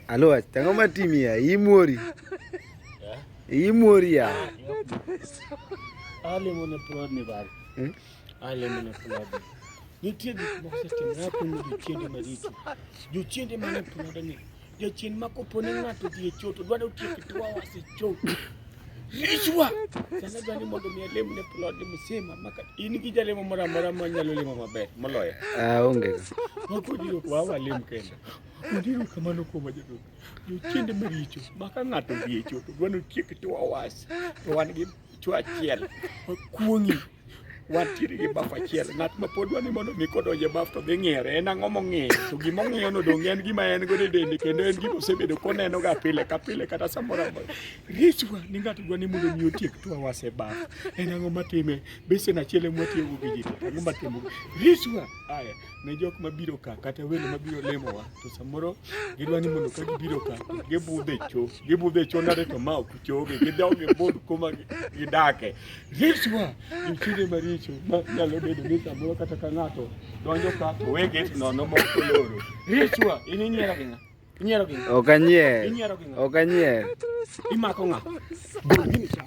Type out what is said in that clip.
Aluach, tang'o matimi ya? Imuori. Imuori ya. Alemo ne plodni baba. Hmm? Alemo ne plodni. Nitie gik moko osetimore kuom jochiende maricho. Jochiende mane plodni. Jachien ma kopo ni ng'ato odhi e cho to dwaro tiek tuwa wasecho. Richwa! Sana dwa ni mondo mi alem ne plodni msima maka in gi jalemo moro amora manyalo lemo maber moloyo. Ah, onge. Wakodiro wa walem kendo. Odiro kamano kuom jadolo. Jochiende maricho ma ka ng'ato odhi e cho to dwaro tiek tuwa was to wan gi cho achiel. Wakuong'i wantiere gi baf achiel. Ng'at ma pod dwa ni mondo mi kodonjo e baf to dhi ng'iyore. En ang'o mong'iyo? To gima ong'iyo no donge en gima en godo e dende kendo en gima osebedo koneno ga pile ka pile kata samoro amora. Richwa ni ng'ato dwa ni mondo mi otiek tuwa was e baf. En ang'o matime? Besen achiel ema watiyogo gi ji te. Ang'o matimo? Richwa! Aya, ne jok mabiro ka kata welo mabiro lemowa to samoro gidwa ni mondo ka gibiro ka to gibudho e cho. Gibudho e cho nade to ma ok chogi. Gidok gibudh kuma gidake. Richwa! Jochiende maricho ma nyalo bedo ni samoro kata ka ng'ato donjo ka to we gate nono mok oloro. Richwa! In inyiero gi ng'a? Inyiero gi ng'a? Ok anyier. Inyiero gi ng'a? Ok anyier. Imako ng'a? Gol gini cha.